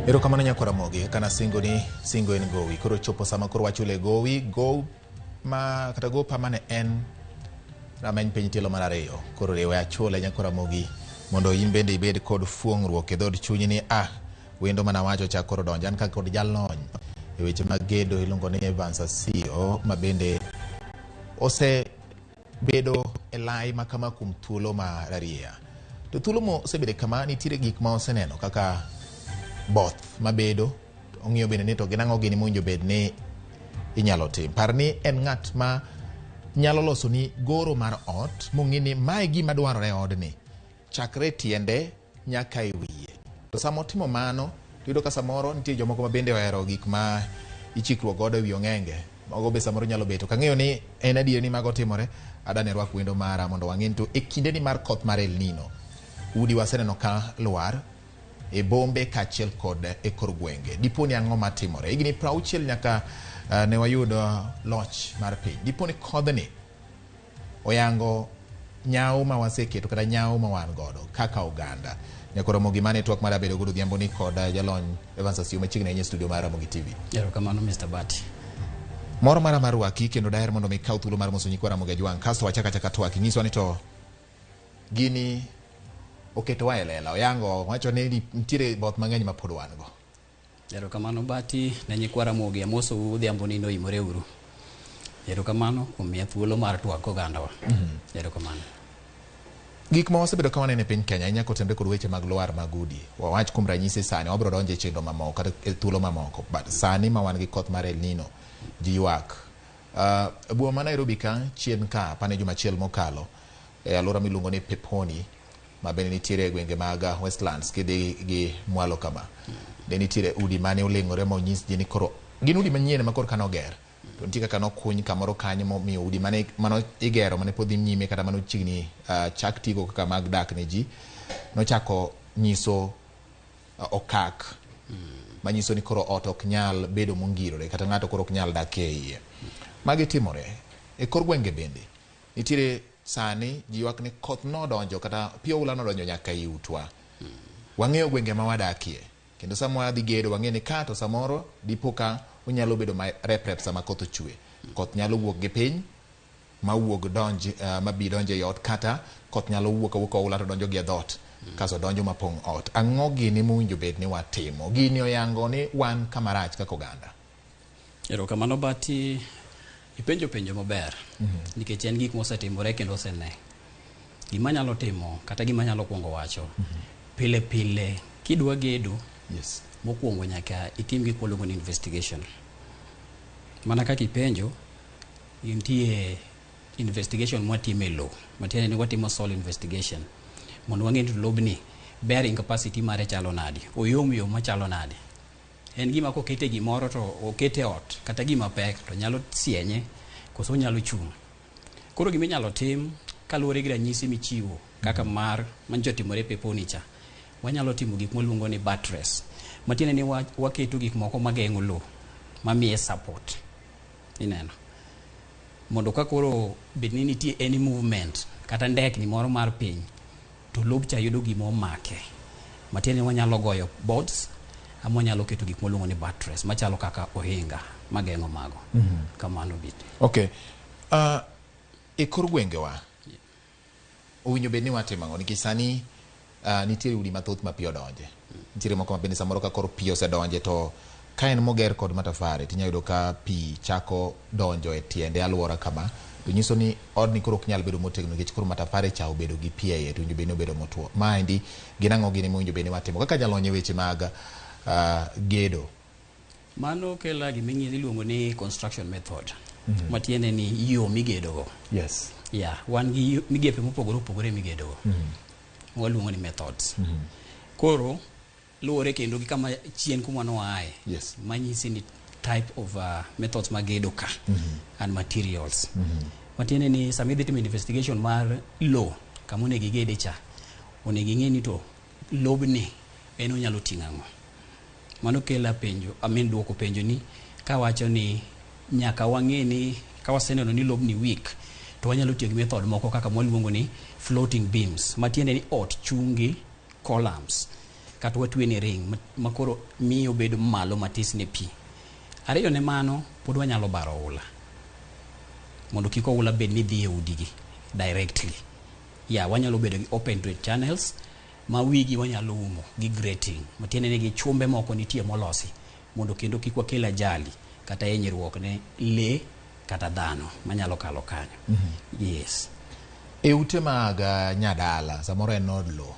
Erokamano nyako Ramogi, kaka nasingo ni singo en gowi. Koro chopo sama koro wachule gowi, gow ma kata gopa mane en rameny piny tielo mar ariyo. Koro riwe achule nyako Ramogi mondo in bende ibed kod fuong'ruok e dhood chunyi ni ah, wendo mana wacho cha koro donjo. An ka kod jalony e weche mag gedo iluongo ni Evans Asiyo ma bende ose bedo e lai ma kama kuom thuolo ma rarieya. To thuolo mosebedo kama nitiere gik ma oseneno kaka both mabedo, ong'iyo bende ni to gin ang'o gini mowinjo bed ni inyalo tim. Par ni en ng'at ma nyalo loso ni goro mar ot mong'e ni mae gima dwarore e odni chakre tiende nyaka e wiye. To sama otimo mano, iyudo ka samoro nitie jomoko ma bende ohero gik ma ichikruok godo e wi ong'enge. Mago be samoro nyalo bet. Ok ang'eyo ni en adier ni mago timore. Adwa ni arwak wendo mara mondo wang'e ni to e kindeni mar koth mar El Nino, udi waseneno ka lwar e bombe kaachiel kod e kor gwenge. Dipo ni ang'o matimore? Higni 60 nyaka ne wayud loch mar piny. Dipo ni kodhni oyango nyawo ma waseketo kata nyawo ma wan godo kaka oganda. Nyako Ramogi mane twak mar abedo godo odhiambo ni kod jalony Evans Asiyo machiegni ahinya e studio mar Ramogi TV. Erokamano Mr. Bati. Moro mara mar rwaki kendo daher mondo mi ikaw thuolo mar moso nyikwa Ramogi Ajwang' kasto wachak achaka twak inyiswa ni to gini oketowa e lela oyango wacho ni nitiere both mang'eny ma pod wan go. Erokamano Bati ne nyikwa Ramogi amosou odhiambo ni noimore uru. Erokamano kuom miya thuolo mar twak gogandawa. Erokamano. Gik ma wasebedo ka waneno e piny Kenya ahinya kotenore kod weche mag lwar mag udi. Wawach kuom ranyisi sani wabiro donjo e chenro mamoko kata e thuolo mamoko. But sani ma wan gi koth mar El Nino, ji ywak. Boma ma Nairobi ka chien ka apani juma achiel mokalo e alwora miluongo ni Peponi ma bende nitiere e gwenge mag Westlands kidhi gi mwalo kama. Ne nitiere udi mane oleng'ore ma onyis ji ni koro gin udi manyien ma korka noger. To nitie kaka nokuny kamoro kanyo momiyo udi mane mano igero mane pod dhi nyime kata mane ochiegni chak tigo kaka mag dak ne ji nochako nyiso okak manyiso ni koro ot ok nyal bedo mongirore kata ng'ato koro ok nyal dak e iye. Magi timore e kor gwenge bende. Nitiere sani ji ywak ni koth nodonjo kata pi oula nodonjo nyaka ei utwa. Wang'eyo gwenge ma wadakie. Kendo sama wadhi gedo wang'e ni ka to samoro dipo ka onyalo bedo ma rep rep sama koth ochwe. Koth nyalo wuok gi piny ma wuog donj ma bi donj ei ot kata koth nyalo wuok awuoka oula to donjo gi e dhoot kasto donjo ma pong' ot. Ang'o gini mowinjo bed ni watimo? Gini oyango ni wan kama rach kaka oganda. Erokamano Bati, ipenjo penjo maber nikech en gik mosetimore kendo osene. Gima anyalo timo kata gima anyalo kuongo wacho pile pile kidwa gedo mokwongo nyaka itim gik waluongo ni investigation. Mana kaka ipenjo, nitie investigation mwatimo e lowo, matiende ni watimo soil investigation mondo wang'e ni to lobni bearing capacity mare chalo nadi, oyom yom machalo nade. En gima kokete gimoro to okete ot kata gima pek to nyalo sienye koso onyalo chung'. Koro gima inyalo tim kaluwore gi ranyisi michiwo kaka mar manyicho otimore Peponi cha, wanyalo timo gik mwaluongo ni buttress. Matiende ni waketo gik moko mageng'o lowo, mamiye support. Ineno? Mondo ka koro bed ni nitie any movement kata ndekni moro mar piny, to lob cha yudo gima omake. Matiende ni wanyalo goyo boards ama wanyalo keto gik mwaluongo ni buttress machalo kaka ohinga mageng'o mago. Kamano bit. Okay. E kor gwengewa owinjo bed ni watimo ang'o nikech sani nitiere udi mathoth ma pi odonje. Nitiere moko ma bende samoro ka koro pi osedonje to ka en moger kod matafari tinyalo yudo ka pi chako donjo e tiende alwora kama to nyiso ni odni koro ok nyal bedo motegno nikech koro matafari cha obedo gi pi e iye to owinjo bed ni obedo motwo. Maendi gin ang'o gini mowinjo bed ni watimo kaka jalony e weche mag gedo? Mano kela gima iluongo ni construction method. Matiende ni yo migedogo. Yeah, wan gi migepe mopogore opogore migedogo. Waluongo ni methods. Koro luwore kendo gi kama chien kuma noaye. Manyisi ni type of methods mag gedo ka and materials. Matiende ni sama idhi timo investigation mar lowo kama onego igede cha, onego ing'e ni to lobni en onyalo ting'o ang'o. Mano kela penjo, I mean duoko penjo ni kawacho ni nyaka wang'e ni ka waseneno ni lobni weak to wanyalo tiyo gi method moko kaka mwaluongo ni floating beams, matiende ni ot chung' gi columns. Kata watwene ring ma koro miyo bedo malo matis ne pi. Ariyo ne mano, pod wanyalo baro oula mondo kik oula bed ni dhi e udigi directly. Ya wanyalo bedo gi open drain channels ma wigi wanyalo umo gi grating, matiende ni gi chumbe moko nitie molosi mondo kendo kik wakel ajali kata hinyruok ne lee kata dhano manyalo kalo kanyo. Yes. E ute mag nyadala, samoro en od lowo.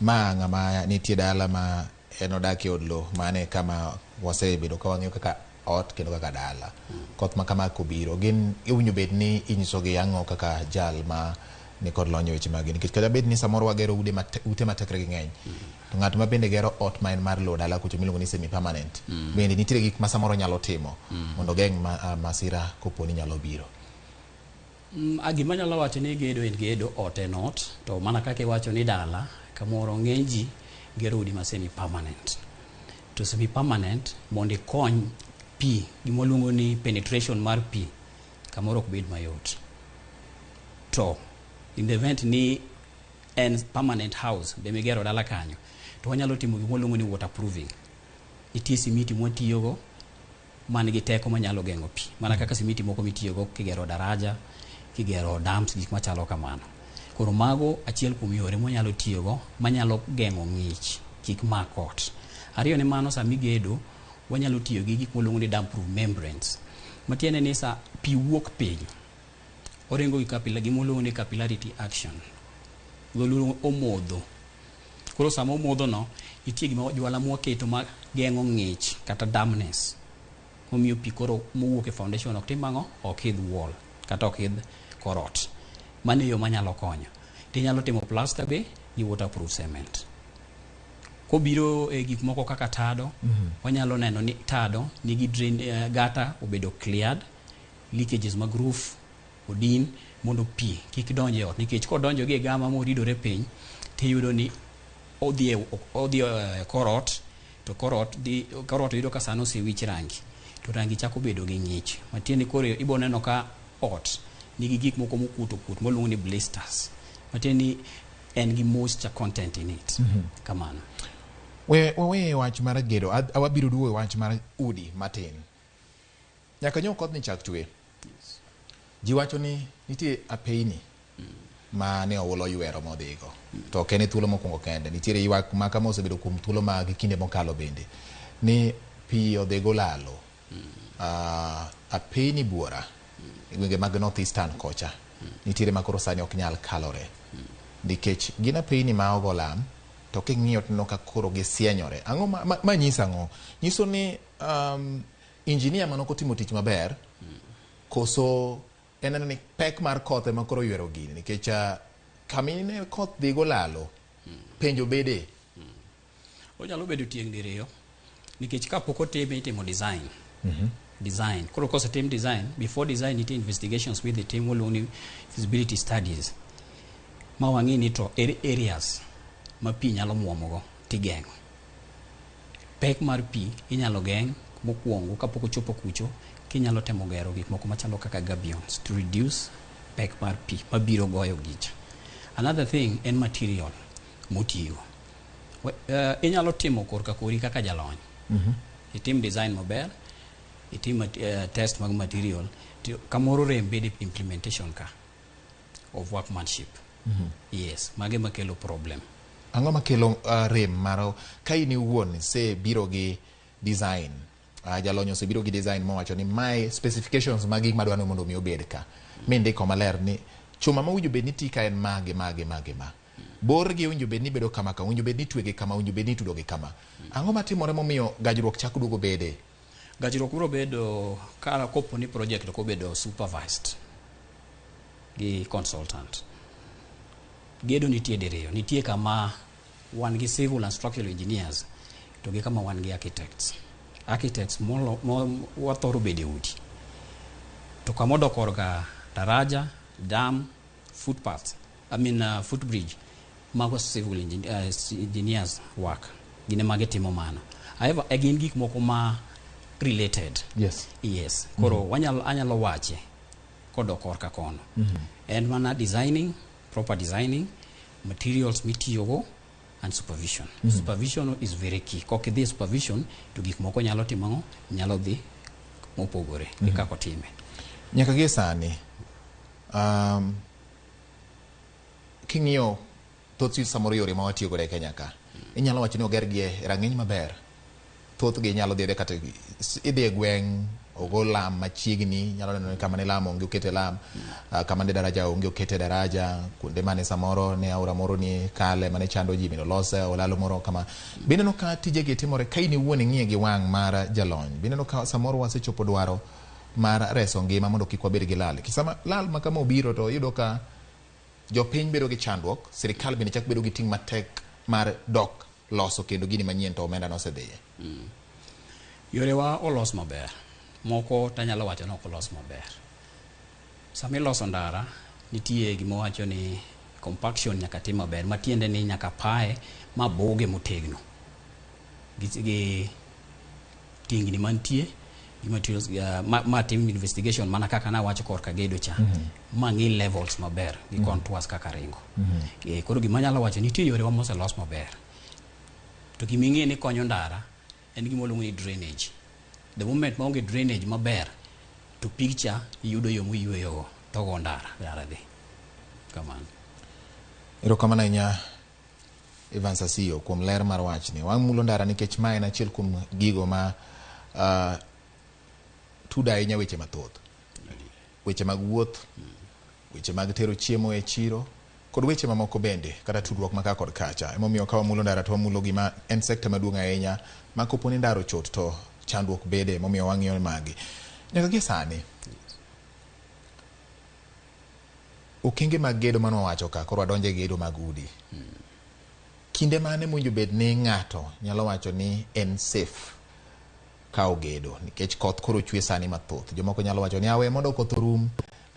Ma ng'ama nitie dala ma en odak e od lowo, mane kama wasebedo ka wang'iyo kaka ot kendo kaka dala. Koth ma kama kobiro, gin iwinjo bed ni inyisogi ang'o kaka jal ma nikod lony e weche mag nikech kata bed ni samoro wagero ude mate, ute ma tekregi ng'eny, to ng'at ma bende gero ot ma en mar lowo dala kucho miluongo ni semi permanent, bende nitiere gik ma samoro nyalo timo mondo ogeng' masira kopo ni nyalo biro. Gima anyalo wacho ni gedo en gedo, ot en ot, to mana kaka iwacho ni dala, kamoro ng'eny ji gero udi ma semi permanent. To semi permanent mondo ikony pi, gima waluongo ni penetration mar pi, kamoro ok bed mayot. To in the event ni en permanent house be migero dala kanyo, to wanyalo timo gima waluongo ni waterproofing. Nitie simiti mwatiyogo man gi teko manyalo geng'o pi, mana kaka simiti moko mitiyogo kigero daraja, kigero dams, gik machalo kamano. Koro mago achiel kuom yore mwanyalo tiyogo manyalo geng'o ng'ich kik mak ot. Ariyo ne mano, sama igedo, wanyalo tiyo gi gik mwaluongo ni damp proof membranes. Matiende ni sa pi wuok piny, oringo gi capillary, gima waluongo ni capillarity action. Dholuo omodho. Koro sama omodho no, nitie gima jwala mwaketo ma geng'o ng'ich kata dampness. Momiyo pi koro mowuok e foundation ok tim ang'o? Ok idh wall kata ok idh kor ot. Mano e yo manyalo konyo. Tinyalo timo plaster be gi waterproof cement. Kobiro e gik moko kaka tado, wanyalo neno ni tado nigi drain, gutter obedo cleared, leakages mag roof odin mondo pi kik donj e ot, nikech kodonjo gi e gama moridore piny, tiyudo ni odhi e kor ot, to kor ot dhi kor ot yudo ka sano osewich rangi, to rangi chako bedo gi ng'ich, matiende koro ibo neno ka ot nigi gik moko mokuot okuot mwaluongo ni blisters, matiende ni en gi moisture content in it. Kamano. We wawe wach mar gedo, wabiro duogo e wach mar udi matin. Nyaka nyo kodhni chak chwe. Ji wacho ni nitie apeyni ma ne oula oywero modhigo. To ok en e thuolo mokwongo kende. Nitiere ywak ma kama osebedo kuom thuolo mag kinde mokalo bende. Ni pi odhigo lalo. Apeyni buora e gwenge mag North Eastern kocha. Nitiere ma koro sani ok nyal kalore. Nikech gin apeyni ma ogo lam, to king'iyo tineno ka koro gisienyore. Ang'o ma nyiso ang'o? Nyiso ni engineer manok otimo tich maber, koso en anena ni pek mar koth ema koro oywero gini, nikech kamine koth dhigo lalo, penjo bede. Onyalo bedo tieng' diriyo, nikech kapok otime itimo design. Design koro kosetim design, before design nitie investigations midhi tim waluongo ni feasibility studies, ma wang'i ni to ere areas ma pi nyalo muomogo tigeng'o. Pek mar pi inyalo geng' mokwongo kapok ochopo kucho, kinyalo temo gero gik moko machalo kaka gabions to reduce pek mar pi mabiro goyo gicha. Another thing en material motiyo. Inyalo timo korka kori kaka jalony, itim design maber, itim test mag material, to kamoro rem bede implementation ka of workmanship. Yes, mage makelo problem. Ang'o makelo rem mar ka in iwuon isebiro gi design, jalony osebiro gi design mowacho ni mae specifications mag gik madwaro ni mondo mi obed ka, mindiko maler ni chuma mowinjo bed ni ti ka en mage mage mage, ma bor gi owinjo bed ni bedo kama kama, owinjo bed ni itwe gi kama, owinjo bed ni itudo gi kama, ang'o matimore momiyo gajruok chako duogo bede? Gajruok biro bedo ka kopo ni project ok obedo supervised gi consultant. Gedo nitie diriyo, nitie kama wan gi civil and structural engineers to gi kama wan gi architects. Architects molo, mo, wathoro bedo e udi, to kama odok korka daraja, dam, footpath, I mean, footbridge, mago civil engineers work, gin ema gitimo mano. However, e gin gik moko ma related. Yes, koro wanyalo anyalo wache kodok korka kono, en mana designing, proper designing, materials mitiyogo. and supervision. Supervision is very key. Kok idhi e supervision to gik moko nyalo timo ang'o? Nyalo dhi mopogore gi kaka otime. Nyaka gie sani, king'iyo thoth samoro yore ma watiyo godo e Kenya ka, inyalo wacho ni oger gi e rang'iny maber. Thothgi inyalo dhi kata idhi e gweng', ogo lam machiegni, inyalo neno ni kama ne lam onge okete lam, kama ne daraja onge okete daraja, kuonde mane samoro ne aora moro ni kale mane chando ji bende olose olalo moro kama. Be ineno ka tijegi timore ka in iwuon ing'iye gi wang' mar jalony? Be ineno ka samoro wasechopo dwaro mar reso ngima mondo kik wabed gi lal? Sama lal ma kama obiro to iyudo ka jopiny bedo gi chandruok, sirikal bende chak bedo gi ting' matek mar dok loso kendo gini manyien to omenda nosedhiye. Yorewa olos maber, moko tanyalo wacho ni ok olos maber. Sama iloso ndara, nitie gima wacho ni compaction nyaka tim maber, matiende ni nyaka paye ma buge motegno gi tingni mantie gi materials, ma tim investigation mana kaka nawacho korka gedo cha, ma ng'i levels maber gi contours kaka ringo. Koro gima anyalo wacho, nitie yorewa moselos maber, to gima ing'e ni konyo ndara en gima waluongo ni drainage. The moment maonge drainage maber to picture yudo yo moyweyogo to go ndara, ndara dhi kamano. Erokamano ahinya, Evans Asiyo, kuom ler mar wachni. Wamulo ndara nikech ma en achiel kuom gigo ma tudo ahinya weche mathoth. Weche mag wuoth, weche mag tero chiemo e chiro, kod weche mamoko bende, kata tudruok ma ka kod kacha. Emomiyo ka wamulo ndara to wamulo gima en sekta maduong' ahinya ma kopo ni ndara ochot to chandruok bede, emomiyo wang'iyo magi. Nyaka gie sani, okenge mag gedo mane wawacho ka, koro wadonjo e gedo mag udi. Kinde mane mowinjo bed ni ng'ato nyalo wacho ni en safe ka ogedo, nikech koth koro chwe sani mathoth. Jomoko nyalo wacho ni awe mondo koth orum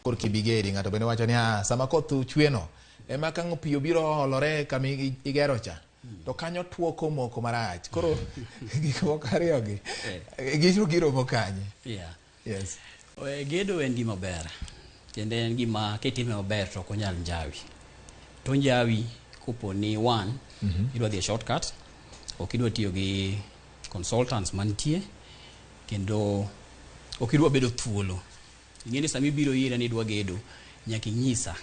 korka ibi gedi. Ng'ato bende wacho ni sama koth chwe no ema ka pi obiro olore kama igero cha to kanyo tuo komoko marach. Koro gik moko ariyo gi giro giromo kanye? Yes. Gedo en gima ber, kendo en gima kitime maber to ok onyal njawi. To njawi kopo ni one, idwa dhi e shortcut, ok idwa tiyo gi consultants mantie, kendo ok idwa bedo thuolo. Ing'e ni sama ibiro ira ni idwa gedo, nyaka inyisa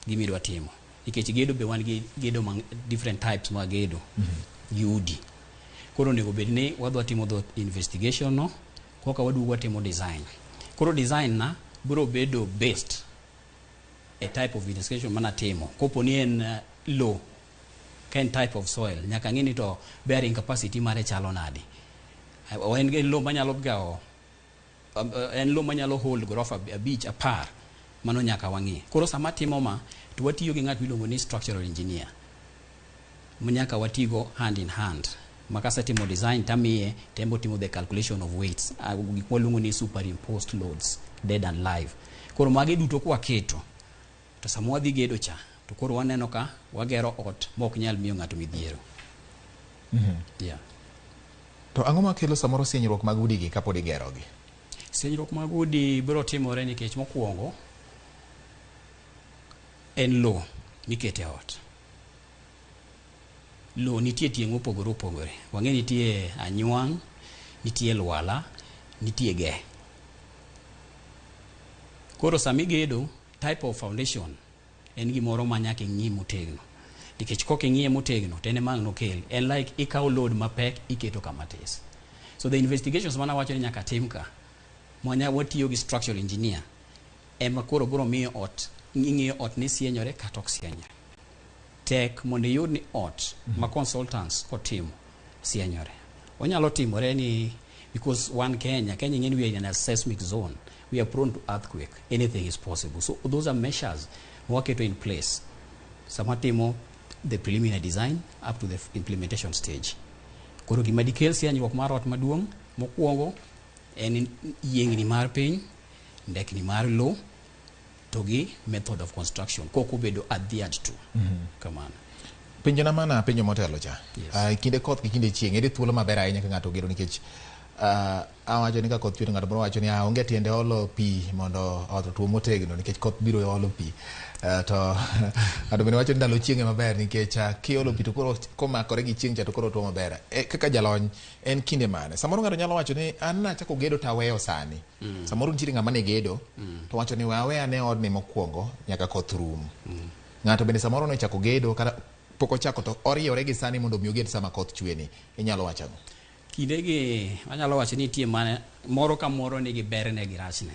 gima idwa timo. Nikech gedo be wan gi gedo mang different types mag gedo gi udi. Koro onego bed ni wadwa timo dho investigation no, koka waduogo watimo design. Koro design na biro bedo based e type of investigation manatimo. Kopo ni en low, ka en type of soil, nyaka ng'e ni to bearing capacity mare chalo nade. En low manyalo gawo, en low manyalo hold gorofa 5, 10, mano nyaka wang'i. Koro sama timo ma, to watiyo gi ng'at miluongo ni structural engineer. Nyaka watigo hand in hand. Ma kasetimo design tamiye, tembo timo the calculation of weights, gik mwaluongo ni superimposed loads, dead and live. Koro magi duto kwaketo, to sama wadhi gedo cha, to koro waneno ka wagero ot ma ok nyal miyo ng'ato midhiero. To ang'o makelo samoro sienyruok mag udigi kapod igerogi? Sienyruok mag udi biro timore nikech mokwongo en lowo mikete ot. Lowo nitie tieng' mopogore opogore. Wang'e nitie anywang', nitie lwala, nitie ge. Koro sama igedo, type of foundation en gimoro ma nyaka ing'i motegno. Nikech kok ing'iye motegno, to en ema ang' nokel. En like ikawo load mapek iketo kama tis. So the investigations mana wacho ni nyaka tim ka, mwanya watiyo gi structural engineer, ema koro biro miyo ot, ing'iyo ot ni sienyore kata ok sienyore. Tek mondo iyud ni ot ma consultants otimo sienyore. Onyalo timore ni because one Kenya, Kenya ing'e ni we are in a seismic zone. We are prone to earthquake. Anything is possible. So those are measures mwaketo in place. Sama timo the preliminary design up to the implementation stage. Koro gima dikel sienyruok mar ot maduong' mokwongo en yiengni mar piny, ndekni mar lowo, to gi method of construction kok obedo adhered to. Kamano. Penjona mana penjo motelo cha. Yes. Kinde koth gi kinde chieng', ere thuolo maber ahinya ka ng'ato ogedo nikech Awacho ni ka koth chwe to ng'ato moro wacho ni ah, onge tiende olo pi mondo ot otuo motegno nikech koth biro olo pi. To ng'ato bende wacho ni ndalo chieng' ema ber nikech kiolo pi to koro komakore gi chieng' cha to koro otuo maber. Kaka jalony en kinde mane? Samoro ng'ato nyalo wacho ni an nachako gedo to aweyo sani. Samoro nitiere ng'ama ne gedo to wacho ni we awe ane odni mokwongo nyaka koth rum. Ng'ato bende samoro nochako gedo kata pok ochako to oriewore gi sani mondo mi oged sama koth chwe ni. Inyalo wacho ang'o? Kindegi anyalo wacho ni nitie mana moro ka moro nigi berne gi rachne.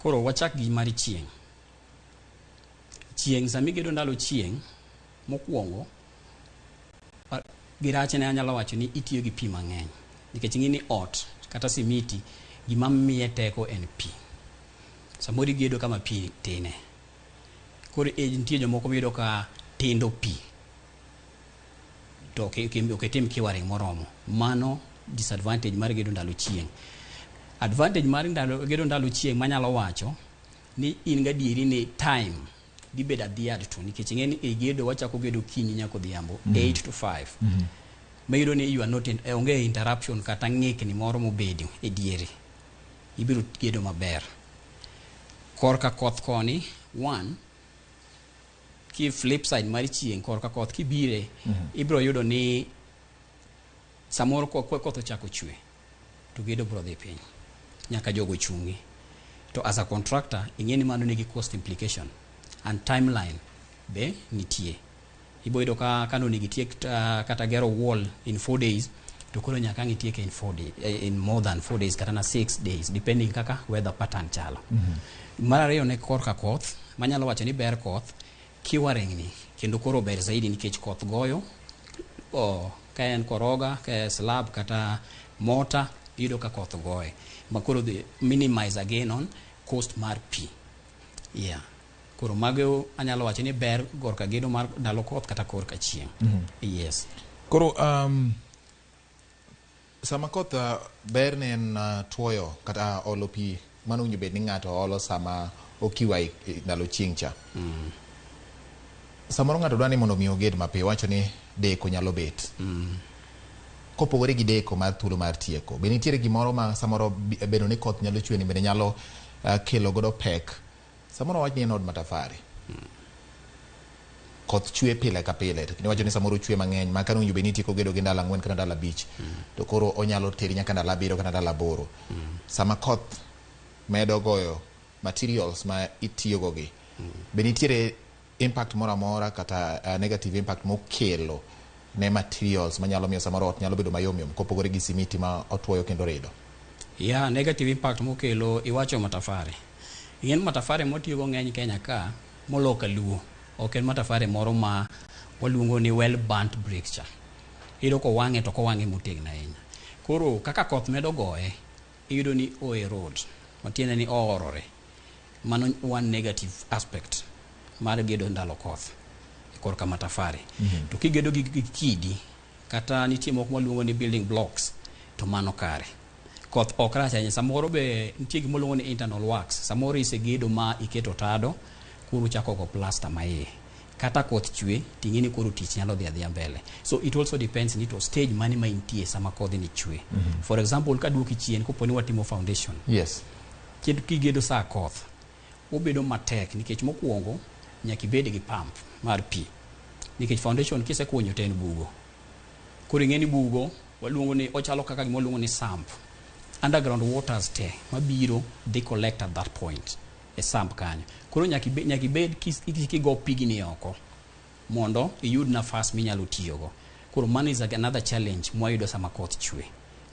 Koro wachak gi mar chieng'. Chieng' sama igedo ndalo chieng' mokwongo gi rachne anyalo wacho ni itiyo gi pi mang'eny. Nikech ing'e ni ot kata simiti gima miye teko en pi. Samoro igedo kama pi tine. Koro nitie jomoko miyudo ka tindo pi to ok itim curing moromo. Mano disadvantage mar gedo ndalo chieng'. Advantage mar gedo ndalo chieng' manyalo wacho ni in gadieri ni time dhi bedo adhiad to nikech ing'e ni e gedo wachako gedo kinyi nyaka odhiambo 8 to 5. Mayudo ni you are not in, onge interruption kata ng'ikni moro mobedo e diere. Ibiro gedo maber. Korka koth koni, one, ki flip side mar chieng' korka koth kibire, ibiro yudo ni samoro koth ochako chwe to gedo biro dhi piny. Nyaka jogo chungi. To as a contractor, ing'e ni mano nigi cost implication and timeline be nitie. Ibo yudo ka kano onego itiek kata gero wall in 4 days to koro nyaka ang' itieke in 4 day, in more than 4 days kata na 6 days depending kaka weather pattern chalo. Mar ariyo ne korka koth, manyalo wacho ni ber koth curing ni kendo koro ber zaidi nikech koth goyo ka en koroga, ka en slab kata mota, iyudo ka koth goye. Ma koro dhi minimize again on cost mar pi. Yeah. Koro mago anyalo wacho ni ber korka gedo mar ndalo koth kata korka chieng'. Yes. Koro sama koth ber ne en tuoyo kata olo pi mano owinjo bed ni ng'ato olo sama okiwa e ndalo chieng' cha. Samoro ng'ato dwa ni mondo mi oged mapiyo, wacho ni deko nyalo bet. Kopogore gi deko mar thuolo mar tieko, be nitiere gimoro ma samoro bedo ni koth nyalo chwe ni bende nyalo kelo godo pek? Samoro wach ni en od matafari. Koth chwe pile ka pile, to kendo iwacho ni samoro chwe mang'eny ma kane owinjo bed ni itieko gedo gi ndalo 4 kata ndalo 5, to koro onyalo teri nyaka ndalo 7 kata ndalo 8. Sama koth medo goyo materials ma itiyo go gi, be nitiere impact moro amora kata negative impact mokelo ne materials manyalo miyo samoro ot nyalo bedo mayom yom kopogore gi simiti ma otuoyo kendo rido? Yeah, negative impact mokelo iwacho matafari. Ing'e ni matafari mwatiyogo ng'eny Kenya ka molo kaluo. Ok en matafari moro ma waluongo ni well burnt brick cha. Iyudo kowang'e to kowang'e motegno ahinya. Koro kaka koth medo goye, iyudo ni o erode, matiende ni oorore. Mano one negative aspect mar gedo ndalo koth korka matafari. To kigedo gi kidi kata nitie moko mwaluongo ni building blocks to mano kare. Koth ok rach ahinya. Samoro be nitie gima waluongo ni internal works. Samoro isegedo ma iketo tado, koro uchako go plaster ma iye. Kata koth chwe, ting'e ni koro tich nyalo dhi adhiya mbele. So it also depends ni to stage mane ma intie sama kodhni chwe. For example, kaduoki chien kopo ni watimo foundation. Kigedo sa koth, obedo matek nikech mokwongo nyaka ibed gi pump mar pi. Nikech foundation kisekunyo to en bugo. Koro ing'e ni bugo waluongo ni ochalo kaka gima waluongo ni sump. Underground waters te mabiro dhi collect at that point e sump kanyo. Koro nyaka ibed kigo pigni oko mondo iyud nafas minyalo tiyogo. Koro mano is another challenge mwayudo sama koth chwe.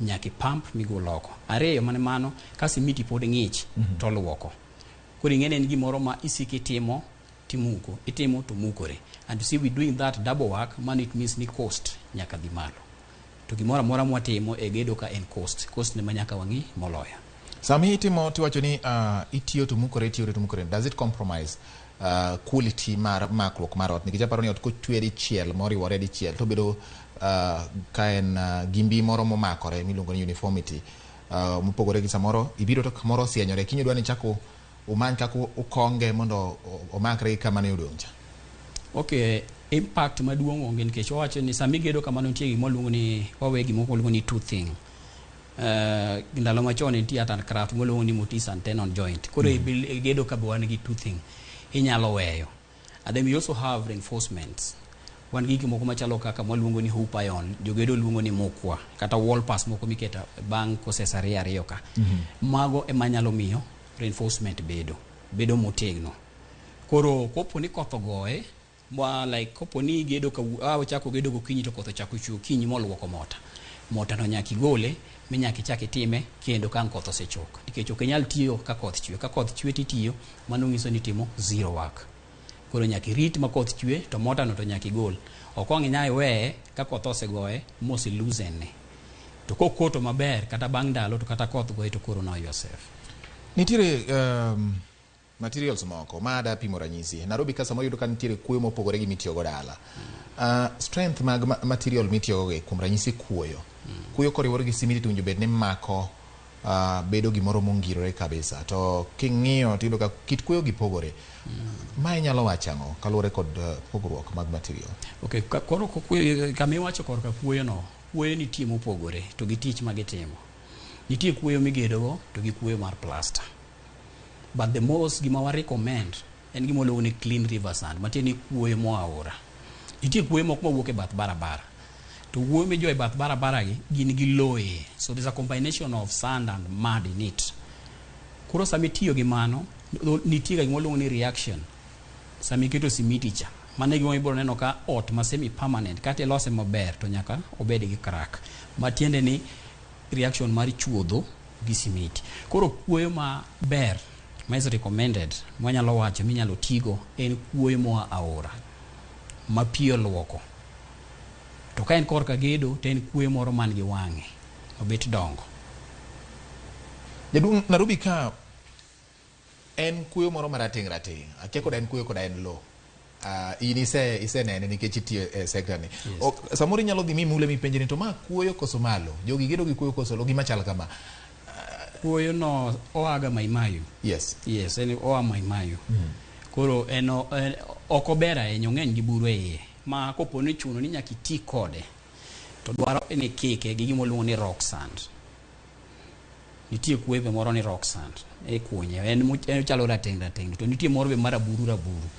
Nyaka i pump migol oko. Ariyo mane mano, ka simiti pod ng'ich to luoko. Koro ing'e ni en gimoro ma isiko itimo timuko, itimo to mukore. And you see we doing that double work, mano it means ni cost nyaka dhi malo. To gimoro amora mwatimo e gedo ka en cost. Cost ne ma nyaka wang'i moloyo. Sama itimo tiwacho ni itiyo to mukore, itiyo to mukore, does it compromise quality mar makruok mar ot? Nikech aparo ni ot kochwe dichiel moriwore dichiel to bedo ka en gi mbi moro momakore miluongo ni uniformity mopogore gi samoro ibiro to kamoro osienyore kiny idwa ni ichak umany kaka ukonge mondo omakre gi kama ne odong' cha. Okay, impact maduong' onge nikech wawacho ni sama igedo kamano nitie gima waluongo ni wawe gima waluongo ni two thing. Ndalo machon nitie art and craft moluongo ni mortise and tenon joint. Koro e gedo ka be wan gi two thing inyalo weyo. And then we also have reinforcements. Wan gi gik moko machalo kaka mwaluongo ni hoop iron, jogedo luongo ni mukwa, kata wall pass moko miketo bang' koses ariyo ariyo ka. Mago ema nyalo miyo reinforcement bedo motegno. Koro kopo ni koth ogoye, ma like kopo ni igedo ka ochako gedo gokinyi to koth ochako chwe okinyi moluoko mota. Mota no nyaka igole minyaka ichak itime kendo ka ang' koth osechok. Nikech ok inyal tiyo ka koth chwe. Ka koth chwe titiyo, mano nyiso ni itimo zero work. Koro nyaka irit ma koth chwe to mota no to nyaka igol. Ok ang' inyal weye ka koth osegoye mose loosen ne. To kokoto maber kata bang' ndalo to kata koth goye to koro now you are safe. Nitiere materials moko ma ada pimo ranyisi. Nairobi ka samoro iyudo ka nitiere kuoyo mopogore gi mitiyogo dala. Strength mag material mitiyogo gi kuom ranyisi kuoyo. Kuoyo koriwore gi simiti to owinjo bed ni mako bedo gimoro mongirore kabisa. To king'iyo tiyudo ka kit kuoyo gi pogore. Ma inyalo wacho ang'o kaluwore kod pogruok mag material? Okay, koro kama iwacho korka kuoyo no, kuoyo nitie mopogore to gi tich ma gitimo. Nitie kuoyo migedogo to gi kuoyo mar plaster. But the most gima wa recommend en gima waluongo ni clean river sand, matiende ni kuoyo moa aora. Nitie kuoyo moko mawuok e bath barabara. To kuoyo mijoyo e bath barabara gi gin gi lowo e iye. So there's a combination of sand and mud in it. Koro sama itiyo gi mano, nitie ga gima waluongo ni reaction. Sama iketo simiti cha, mano e gima ibiro neno ka ot ma semi permanent kata ilose maber to nyaka obed gi crack. Matiende ni reaction mar chuodho gi simiti. Koro kuoyo maber ma is recommended mwanyalo wacho minyalo tigo en kuoyo moa aora ma pi oluoko. To ka en korka gedo to en kuoyo moro man gi wang'e obet dongo. Jaduong' Nairobi ka en kuoyo moro marateng' rateng'. Akia koda en kuoyo koda en lowo. In isenene nikech itiyo e sector ni. Yes. Samoro inyalo dhi mimule mipenje ni to ma kuoyo koso malo. Jogi gedo gi kuoyo koso lowo, gima chal kama. Kuoyo no oa ga Mai Mahiu. Yes. Yes, en oa Mai Mahiu. Koro en ok ober ahinya, ong'eny gi buru e iye. Ma kopo ni chuno ni nyaka iti kode, to dwaro ni ikike gi gima waluongo ni rock sand. Nitie kuoyo be moro ni rock sand e kunye, en ochalo rateng' rateng', to nitie moro be maraburu raburu,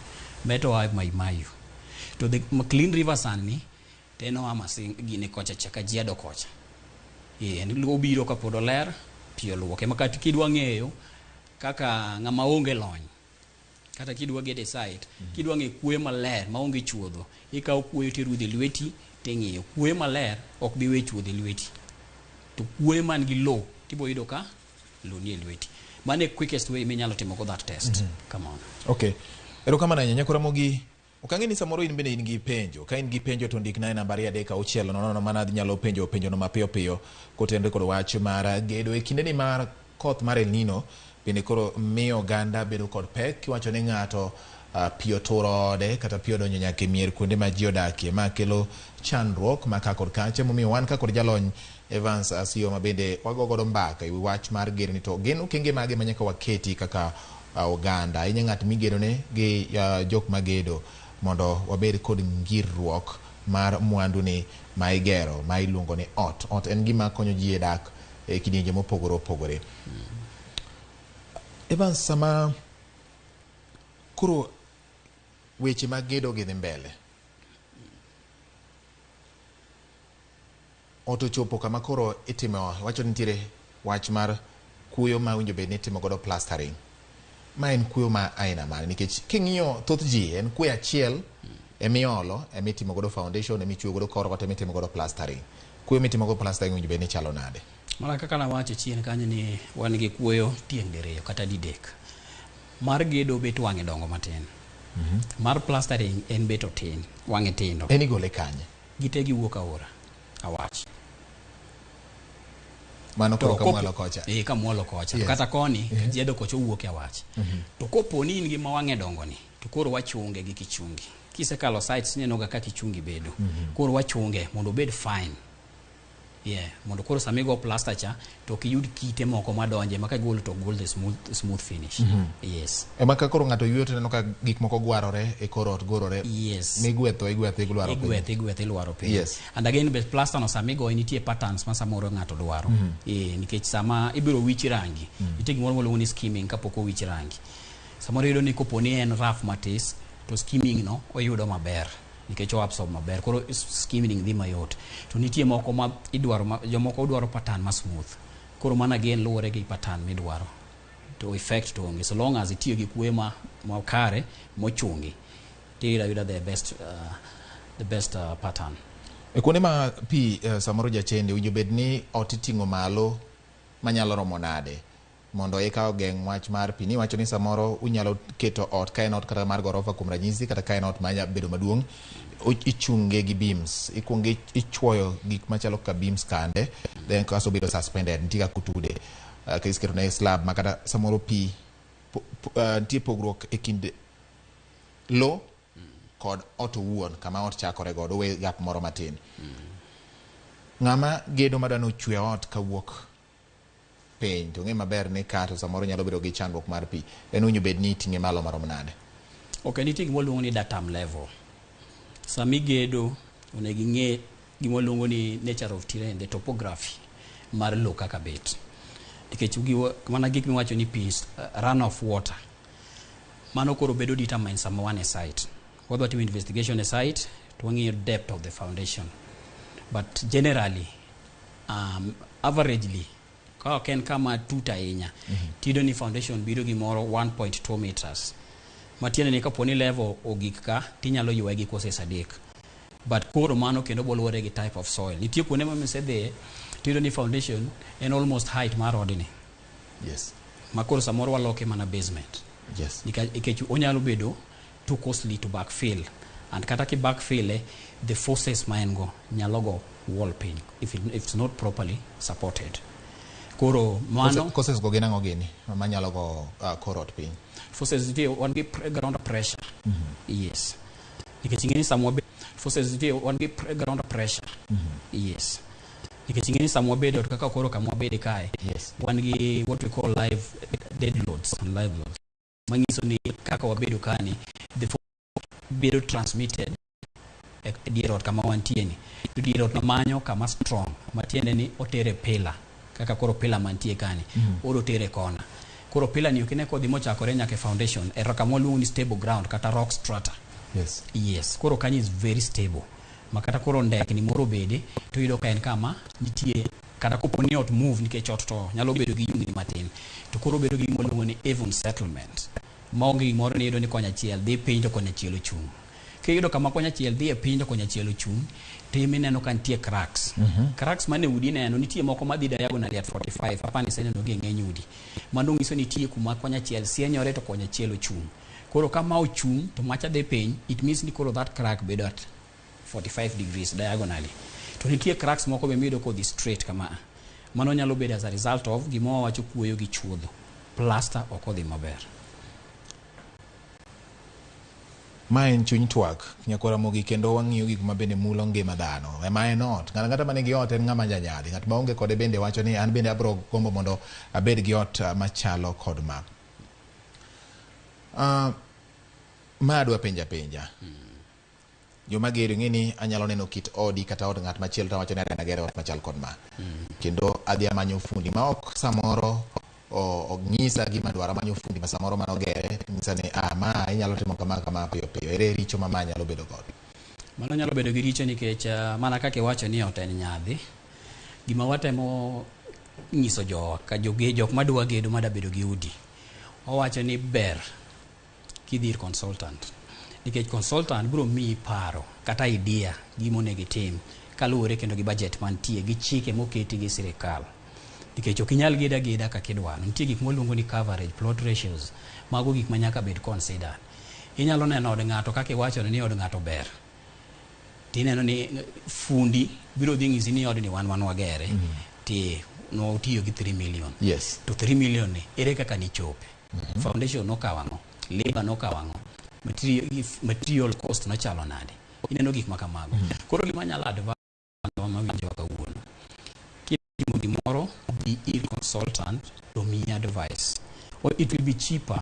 meto oa Mai Mahiu. To the clean river sand ni, to en oa Masinga gini kocha cha, Kajiado kocha. En obiro kapod oler, pi oluoke. Ma kata kidwa ng'eyo kaka ng'ama onge lony, kata kidwa gedo e site, kidwa ng'eyo kuoyo maler maonge chuodho, ikawo kuoyo tirudho e lweti ting'iyo. Kuoyo maler ok bi we chuodho e lweti. To kuoyo man gi lowo tibo yudo ka lowo nie lweti. Mano e quickest way minyalo timo go that test. Come on. Okay. Erokamano ahinya Nyakora Ramogi. Ok ang'e ni samoro in bende in gi penjo. Ka in gi penjo to ndikna e namba 236 00 mana nyalo penjo penjono mapiyo piyo kotenore kod wach mar gedo. E kindeni mar koth mar El Nino bende koro miyo oganda bedo kod pek kiwacho ni ng'ato pi oturo ode kata pi odonjo nyaka e mier kuonde ma ji odakie. Ma kelo chandruok ma ka kod kacha momiyo wan ka kod jalony Evans Asiyo ma bende wago godo mbaka ewi wach mar gedo ni to gin okenge mage ma nyaka waketi kaka oganda ahinya ng'at migedone gi jok magedo mondo wabed kod ngirruok mar mwandu ni ma igero ma iluongo ni ot. Ot en gima konyo ji e dak e kidienje mopogore opogore. Evans, sama koro weche mag gedo gi dhi mbele, ot ochopo kama koro itimo, wacho ni nitiere wach mar kuoyo ma owinjo bed ni itimo godo plastering. Ma en kuoyo ma aina mane? Nikech king'iyo thoth ji en kuoyo achiel emiolo, emitimo godo foundation, emichweyo godo kor ot, emitimo godo plastering. Kuoyo mitimo godo plastering owinjo bed ni chalo nade? Mana kaka nawacho chien kanyo ni wan gi kuoyo tieng' diriyo kata didek. Mar gedo bet wang'e dongo matin. Mar plastering en bet otin, wang'e tindo. En igole kanye? Gite giwuok aora, awach. Mano koro kamwalo kocha. Kamwalo kocha. Yes. Kata koni, Kajiado kocha owuok e awach. To kopo ni in gi ma wang'e dongo ni, to koro wachunge gi kichungi. Kisekalo sites ineno ga kaka kichungi bedo. Koro wachunge mondo obed fine. Yeah, mondo koro sama igo plaster cha to ok iyud kite moko madonje ma kagolo to gol the smooth finish. Yes. Ema ka koro ng'ato yueyo to ineno ka gik moko gwarore e kor ot gorore. Yes. Migwetho igwetho ilwaro piny. Igwetho igwetho ilwaro piny. Yes. And again be plaster no sama igoye nitie patterns ma samoro ng'ato dwaro. Nikech sama ibiro wich rangi, nitie gimoro miluongo ni skimming kapok owich rangi. Samoro iyudo ni kopo ni en rough matis to skimming no oyudo maber nikech o absorb maber, koro skimming dhi mayot. To nitie moko ma idwaro ma, jomoko dwaro pattern ma smooth. Koro mano again luwore gi pattern midwaro. To effect to onge so long as itiyo gi kuoyo ma kare mochungi tiyudo ayuda the best pattern. E kuonde ma pi samoro jachende owinjo bed ni ot iting'o malo manyalo romo nade mondo eka ogeng' wach mar pi. Niwacho ni samoro unyalo keto ot ka en ot kata mar gorofa kuom ranyisi, kata ka en ot manya bedo maduong', ichunge gi beams, ikuongo ichuoyo gik machalo kaka beams kande, then kasto bedo suspended, nitie kaka otude ka ne slab ma kata samoro pi nitie pogruok e kind lo kod ot owuon kama ot chakore godo, owe gap moro matin. Ng'ama gedo madwa ni ochwe ot kawuok piny to ng'e maber ni ka to samoro nyalo bedo gi chandruok mar pi, en owinjo bed ni iting'e malo marom nade? Ok, nitie gima waluongo ni datum level. Sama igedo onego ing'e gima waluongo ni nature of terrain, the topography mar lowo kaka bet. Nikech mana gik miwacho ni pi, run of water. Mano koro bedo determined sama wan e site. Wadwa timo investigation e site to wang'iyo depth of the foundation. But generally, averagely, ka ok en kama tut ahinya, tiyudo ni foundation biro gimoro 1.2 meters. Matiende ni kapo ni level ogik ka, tinyalo ywaye gi courses 3. But koro mano kendo boluwore gi type of soil. Nitie kuonde ma misedhiye, tiyudo ni foundation en almost height mar odni. Ma koro samoro waloke mana basement. Nikech onyalo bedo too costly to backfill. And kata ki backfill, the forces ma en go nyalo go wall piny if it's not properly supported. Koro mano Causes go gin ang'o gini manyalo go kor ot piny? Forces nitie, wan gi ground pressure. Yes. Nikech ing'e ni sama forces nitie, wan gi ground pressure. Yes. Nikech ing'e ni sama wabedo kaka koro kama wabede kae, wan gi what we call live dead loads and live loads. Manyiso ni kaka wabedo kani, the force bedo transmitted e dier ot kama wantie ni. To dier ot no manyo kama strong, matiende ni otere pillar, kaka koro pillar mantie kani, oro tere kona. Koro pillar ni ok ine kodhi mochakore nyaka e foundation, e kama waluongo ni stable ground kata rock strata. Yes, koro kanyo is very stable. Ma kata koro ndekni moro obede, to iyudo ka en kama nitie kata kopo ni ot move, nikech ot to nyalo bedo gi yungni matin, to koro bedo gi gima waluongo ni even settlement. Maonge gimoro ni iyudo ni konya achiel dhi piny to konya achiel ochung'. Kiyudo kama konya achiel dhi e piny to konya achiel ochung', to imineno ka nitie cracks. Cracks mane udi neno nitie moko madhi diagonally at 45, apani iseneno gi e ng'eny udi. Mano nyiso ni nitie kuma konya achiel sienyore to konya achiel ochung'. Koro ka ma ochung' to macha dhi piny, it means ni koro that crack bedo at 45 degrees diagonally. To nitie cracks moko be miyudo kodhi straight kama. Mano nyalo bedo as a result of gima wawacho kuoyo gi chuodho. Plaster ok odhi maber. Ma en Chuny Twak, nyakwar Ramogi, kendo wang'iyo gik ma bende mulo ngima dhano. Ema en ot. Ng'ato ang'ata manigi ot en ng'ama janyadhi. Ng'at maonge kode bende wacho ni an bende abiro gombo mondo abed gi ot machalo kod ma. Ma adwa penja penja. Joma gedo, ing'e ni anyalo neno kit odi kata od ng'at machielo to awacho ni adwa agere ot machal kod ma. Kendo adhi amanyo fundi ma ok samoro onyisa gima dwaro, amanyo fundi ma samoro manogere nyisa ni ah, ma inyalo timo kama kama piyo piyo. Ere richo ma ma nyalo bedo godo? Mano nyalo bedo gi richo nikech mana kaka iwacho ni ot en nyadhi. Gima watemo nyiso jowa ka jok madwa gedo mada bedo gi udi. Owacho ni ber kidhi ir consultant. Nikech consultant biro miyi paro kata idea gima onego itim kaluwore kendo gi budget mantie gi chike moketi gi sirikal. Nikech ok inyal gedo ageda kaka idwaro. Nitie gik mwaluongo ni coverage, plot ratios. Mago gik ma nyaka bed considered. Inyalo neno od ng'ato kaka iwacho ni od ng'ato ber. Tineno ni fundi biro dhi ng'isi ni odni wan wagere. Ti notiyo gi 3 million. To 3 million ni ere kaka nichope? Foundation nokawo ang'o? Labor nokawo ang'o? Material cost nochalo nade? Ineno gik ma kamago. Koro gima anyalo advise mawinjowa kawuono. moro, dhi ir consultant to miyi advice. Or it will be cheaper.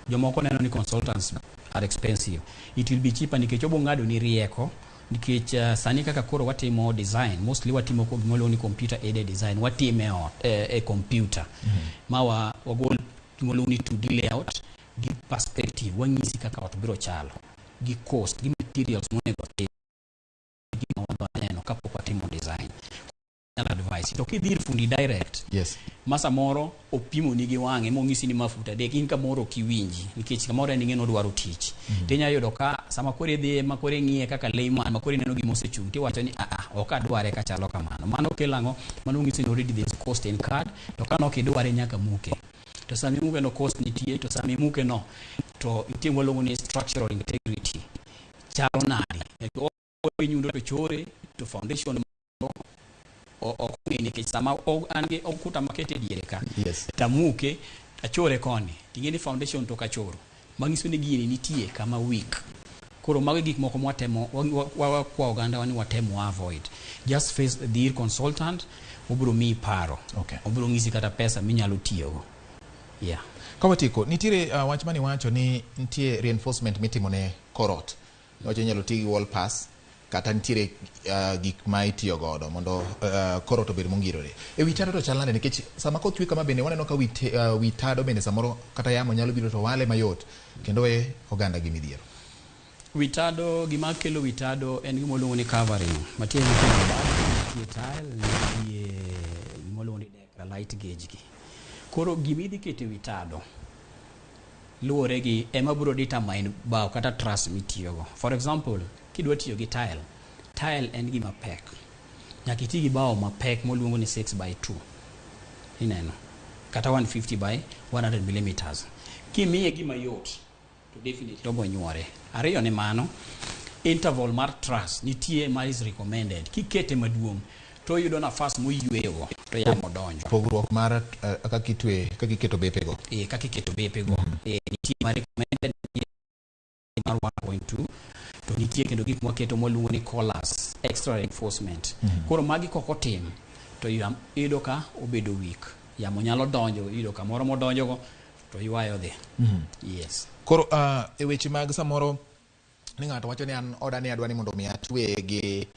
Jomoko neno ni consultants are expensive. It will be cheaper nikech obo ng'ado ni rieko, nikech sani kaka koro watimo design, mostly watimo ko gima iluongo ni computer aided design. Watime e ot, e computer ma wagol gima iluongo ni 2D layout gi perspective, wanyisi kaka ot biro chalo gi cost gi materials monego tim, gima wadwa neno kapok watimo design. Nyalo advice to kidhi ir fundi direct ma samoro opimo ni gi wang'e mong'isi ni ma fut 3, in kamoro ok iwinji nikech kamoro en ing'e nodwaro tich. Tinya yudo ka sama koro idhiye ma koro ing'iye kaka layman, ma koro ineno gima osechung', tiwacho ni aa, ok adware kachalo kamano. Mano kelo ang'o? Mano ng'isi ni already there is cost incurred. To ka nok idware, nyaka muke. To sama imuke no, cost nitie. To sama imuke no, to nitie gima ni structural integrity chalo nade? Nyundo to chore to foundation ok ong'e, nikech sama an gi okuta makete diere ka tamuke achore koni, ting'e ni foundation to kachoro, manyiso ni gini nitie kama weak. Koro mago e gik moko mwatemo wakwa oganda ni watemo wa avoid. Just face the consultant, obiro miyi paro, obiro ng'isi kata pesa minyalo tiyogo, yeah. Ka watieko, nitiere wach mane iwacho ni nitie reinforcement mitimo ne korot. Niwacho inyalo ti gi wall pass kata nitiere gik ma itiyo godo mondo korot obed mongirore. E wi tado to chal nade? Nikech sama koth chwe kama bende waneno ka wi tado bende samoro kata yamo nyalo biro to wale mayot kendo we oganda gi midhiero. Wi tado, gima kelo wi tado en gima iluongo ni covering. Matiende ni nitie mabati, nitie tile, nitie gima iluongo ni deck, light gauge gi. Koro gima idhi keto e wi tado luwore gi ema biro determine bao kata truss mitiyogo. For example, kidwa tiyo gi tile, tile en gima pek. Nyaka iti gi bao mapek moluongo ni 6 by 2. Ineno? Kata 150 by 100 millimeters. Kimiye gima yot, to definitely obo nyuore. Ariyo ni mano, interval mar truss nitie ma is recommended. Kikete maduong', to oyudo nafas moyweyogo to yamo donjo. Pogruok mar kaka itwe, kaka iketo bepego. E, kaka iketo bepego. E, nitie ma recommended, nitie mar 1.2, to nitie kendo gik mwaketo mwaluongo ni collars, extra reinforcement. Koro magi kok otim to iyudo ka obedo weak. Yamo nyalo donjo, iyudo kamoro modonjogo to ywayo dhi. Yes. Koro e weche mag samoro ni ng'ato wacho ni an oda ni adwa ni mondo mi atweye gi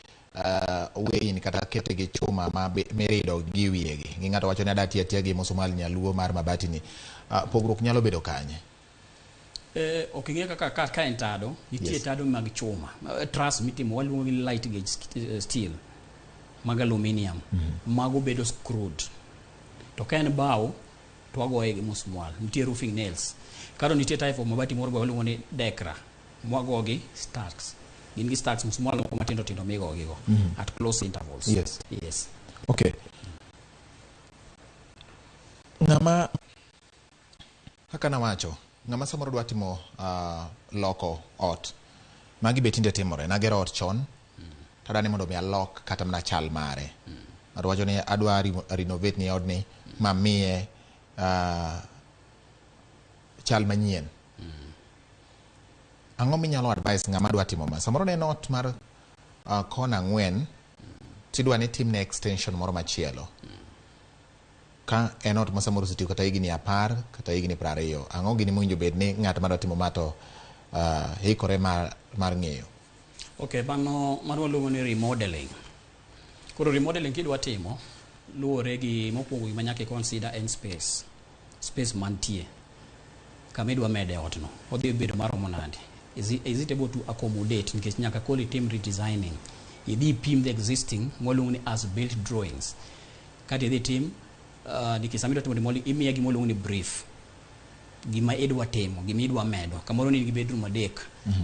wein kata kete gi chuma ma mirido gi wiyegi. Gi ng'ato wacho ni adwa tiyo atiya gi musmal nyaluo mar mabati ni. Pogruok nyalo bedo kanye? Ok ing'e kaka ka en tado, nitie tado mag chuma, truss mitimo waluongo ni light gauge steel mag aluminium. Mago bedo screwed. To ka en bao to wagoye gi musmwal. Nitie roofing nails. Koro nitie type of mabati moro be waluongo ni dekra. Mwago gi stacks. Gin gi stacks, musmwal moko matindo tindo migo gigo at close intervals. Yes. Okay. Ng'ama kaka nawacho, ng'ama samoro dwa timo loko ot, magi be tinde timore. Nagero ot chon, tadwa ni mondo mi alok kata mana chal mare. Ng'ato wacho ni adwa renovate ni odni mamiye chal manyien. Ang'o minyalo advice ng'ama dwa timo ma? Samoro ne en ot mar kona 4, tidwa ni timne extension moro machielo. Ka en ot ma samoro osetiyo kata higni 10 kata higni 20, ang'o gini mowinjo bed ni ng'at madwa timo ma to ikore mar ng'eyo? Okay, mano waluongo ni remodeling. Koro remodeling kidwa timo, luwore gi mokwongo gima nyaka i consider en space. Space mantie. Kama idwa mede ot no, odhi bedo maromo nade? Is it able to accommodate? Nikech nyaka koro itim redesigning. Idhi ipim the existing mwaluongo ni as built drawings. Kata idhi tim, nikech sama idwa timo remodeling, imiye gima waluongo ni brief. Gima idwa timo, gima idwa medo. Kamoro ni in gi bedroom 3,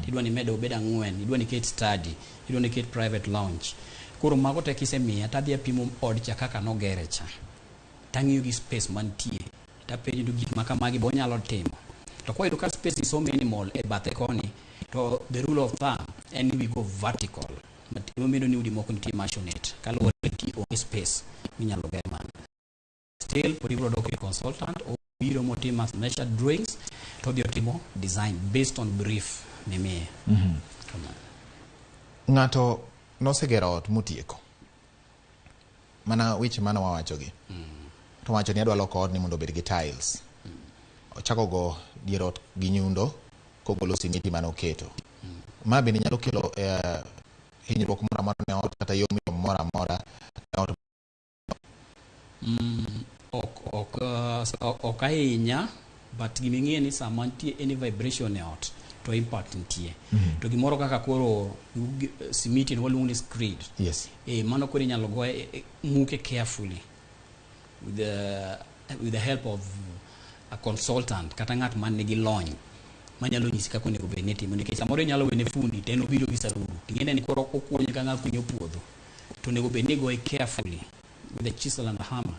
tidwa ni imed obed 4, idwa ni iket study, idwa ni iket private lounge. Koro mago te kisemiya, tadhi apimo od cha kaka nogere cha. Tang'iyo gi space mantie. Tapenjo ni gik ma kamagi be onyalo timo. To kwayudo ka space is so minimal e bathe koni, to the rule of thumb en ni we go vertical. Emomiyo ni udi moko nitie maisonette. Kaluwore ni onge space minyalo ger mano. Still, pod ibiro dok ir consultant, obiro motimo as measured drawings, to odhi otimo design based on brief mimiye. Kamano. Ng'ato nosegero ot motieko. Mana weche mane wawachogi. To wacho ni adwa loko odni mondo obed gi tiles. Ochako go dier ot gi nyundo kogolo simiti mane oketo. Ma bende nyalo kelo hinyruok moro amora ne ot kata yom yom moro amora ne ot. Ok ahinya, but giming'e ni sama nitie any vibration e ot to impact nitie. To gimoro kaka koro simiti ni waluongo ni screed. Mano koro inyalo goye, muke carefully with the help of a consultant kata ng'at man nigi lony manyalo nyisi kaka onego bed ni itimo, nikech samoro inyalo wene fundi to en obiro gi saruru, ting'ene ni koro okunye ka ng'a kunyo puodho, to onego bed ni igoye carefully with a chisel and a hammer.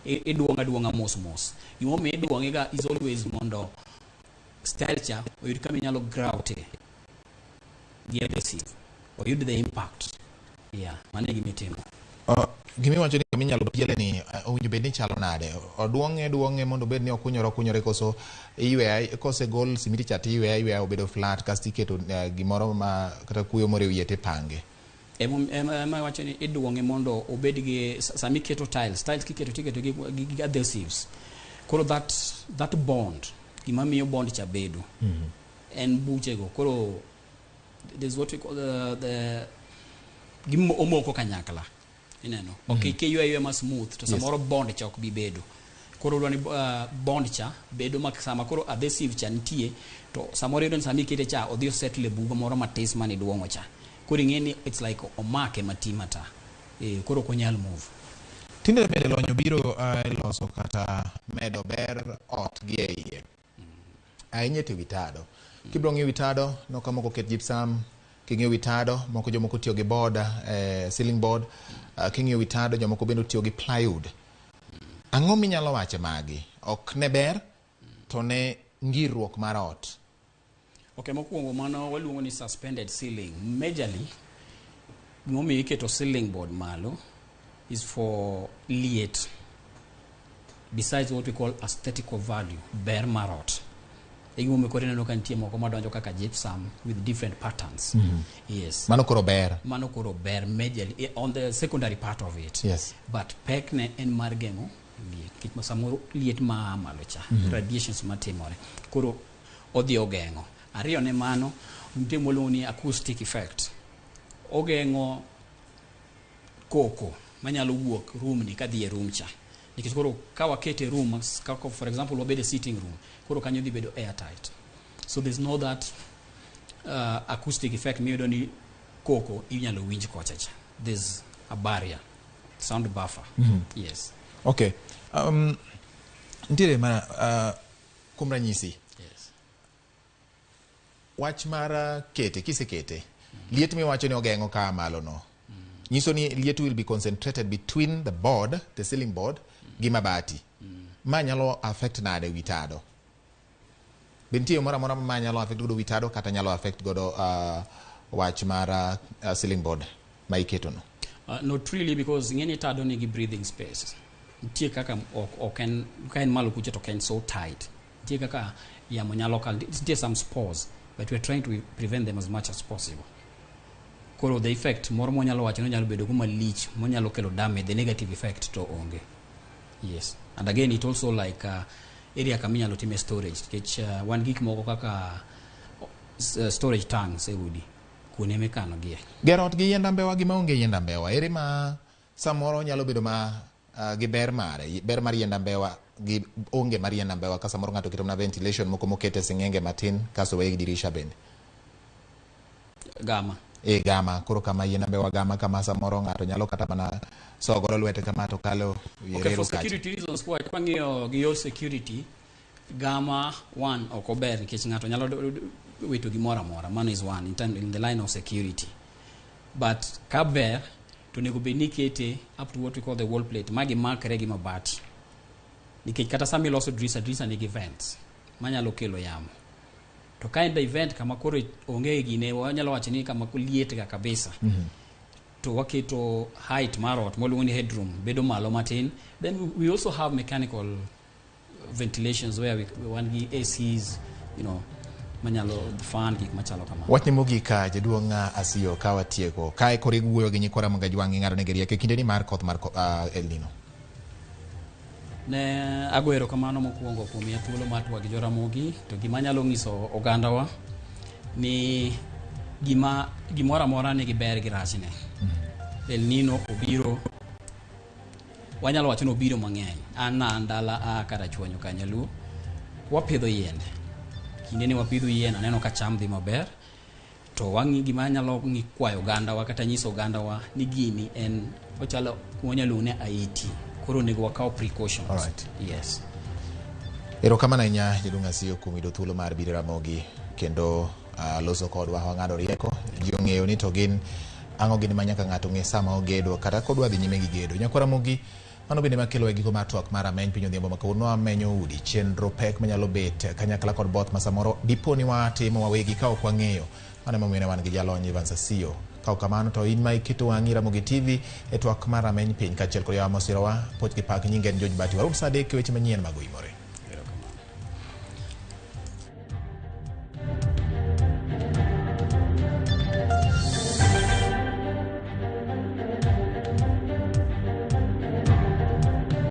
Iduong'e aduong'a mos mos. Gimomiyo iduong'e ga is always mondo style cha oyud kama inyalo grout gi adhesive, oyud the impact. Yeah, mano e gima itimo. Gimiwacho ni kama inyalo piele ni owinjo bed ni chalo nade? Oduong'e duong'e mondo obed ni okunyore okunyore, koso iyweya kosegol simiti cha tiyweya ayweya obedo flat, kasto iketo gimoro ma kata kuoyo moro e wiye tipange? Ema wacho ni iduong'e mondo obed gi sama iketo tiles, tiles kiketo tiketo gi adhesives. Koro that bond, gima miyo bond cha bedo en buchego. Koro there's what we call the gima omoko kanyakla, ineno, ok kiywe ayweya ma smooth to samoro bond cha ok bi bedo. Koro odwa ni bond cha bedo ma sama koro adhesive cha nitie, to samoro iyudo ni sama ikete cha odhi osettle e bugo moro matis mane iduong'o cha. Koro ing'e ni it's like omake mati mata, koro ok onyal move. Tinde bende lony obiro e loso kata medo ber ot gi e iye. Ahinya to e wi tado. Kibiro ng'iyo wi tado, no ka moko oket gypsum, king'iyo wi tado, moko jomoko otiyo gi board, ceiling board, king'iyo wi tado jomoko bende otiyo gi plywood. Ang'o minyalo wache magi? Ok ne ber to ne ngirruok mar ot. Ok, mokwongo mano waluongo ni suspended ceiling. Majorly, gimomiyo iketo ceiling board malo is for liet. Besides what we call aesthetical value, ber mar ot. E gimomiyo koro ineno ka nitie moko madonjo kaka gypsum with different patterns. Yes. Mano koro ber. Mano koro ber majorly on the secondary part of it. But pek ne en mar geng'o liet. Nikech samoro liet maa malo cha, radiations matimore. Koro odhi ogeng'o. Ariyo ne mano, nitie mwaluongo ni acoustic effect. Ogeng'o koko manyalo wuok room ni kadhi e room cha. Nikech koro ka wakete room, kaka for example wabed e sitting room, koro kanyo dhi bedo airtight. So there's no that acoustic effect miyudo ni koko inyalo winj kocha cha. There's a barrier, sound buffer. Yes. Okay. Nitiere mana kuom ranyisi wach mar kete, kisekete liet miwacho ni ogeng'o ka malo no nyiso ni liet will be concentrated between the board, the ceiling board gi mabati. Ma nyalo affect nade wi tado? Be nitie yo moro amora ma nyalo affect godo wi tado kata nyalo affect godo wach mar ceiling board ma iketo no? Not really, because ing'e ni tado nigi breathing space. Nitie kaka ok en ka en malo kucha to ok en so tight. Nitie kaka yamo nyalo kal. Nitie some spores, but we are trying to prevent them as much as possible. Koro the effect moro mwanyalo wacho ni onyalo bedo go malich monyalo kelo damage, the negative effect to onge. Yes. And again it also like area kama inyalo time storage, nikech wan gik moko kaka storage tanks e udi kuonde mikano gie. Gero ot gi yiend ambewa gi maonge yiend ambewa, ere ma samoro nyalo bedo ma gi ber mare, ber mar yiend ambewa gi onge mar yiend ambewa, ka samoro ng'ato oketo mana ventilation moko mokete sing'enge matin kasto weye gi dirisha bende? Gama. E gama koro kama yien ambewa gama kama samoro ng'ato nyalo kata mana sogo godo lwete kama to kalo Okay, reru for kacha. security reasons, kwa kwang'iyo gi yor security, gama one ok ober nikech ng'ato nyalo wito gimoro amora. Mano is one in the line of security. But ka ber to onego bed ni ikete up to what we call the wall plate ma gimakre gi mabati. Nikech kata sama iloso dirisha, dirisha nigi vents manyalo kelo yamo. To ka en the event kama koro onge gine, wanyalo wacho ni kama liet ga kabisa. To waketo height mar ot mwaluongo ni headroom bedo malo matin. Then we also have mechanical ventilations where we wan gi ACs, Manyalo fan gik machalo kamano. Wachni mogik jaduong' Asiyo ka watieko kae koro iwuoyo gi nyikwa Ramogi Ajwang' ing'ado negi rieko e kindeni mar koth mar El Nino. Ne ago erokamano mokwongo kuom miya thuolo mar twak gi Joramogi to gima anyalo nyiso ogandawa ni gima gimoro amora nigi ber gi rachne. El Nino obiro wanyalo wacho ni obiro mang'eny. An na an dala a Karachuonyo Kanyaluo wapidho yiende. Kinde ni wapidho yien aneno ka cham dhi maber to wang'i gima anyalo ng'i kwayo ogandawa kata nyiso ogandawa ni gini en ochalo wanyalo luongo ni aiti koro onego wakaw precautions. Alright. Yes. Erokamano ahinya jaduong' Asiyo kuom yudo thuolo mar biro e Ramogi kendo loso kodwa wang'ado rieko. Ji ong'eyo ni to gin ang'o gini ma nyaka ng'ato ng'e sama ogedo kata kodwa dhi nyime gi gedo. Nyakwa Ramogi mano bende makelo e giko mar twak mar Rameny Piny Odhiambo ma kawuono wamenyo udi chenro pek manyalo bet kanyakla kod both ma samoro dipo ni watimo wawegi ka ok wang'eyo. Mano emomiyo ne wan gi jalony Evans Asiyo. Ka ok kamano to in ma iketo wang'i Ramogi TV e twak mar Rameny Piny kaachiel kod yawa mosirowa poch gi pak nyinge en George Bati. Warom saa 3 e weche manyien mag Oimore.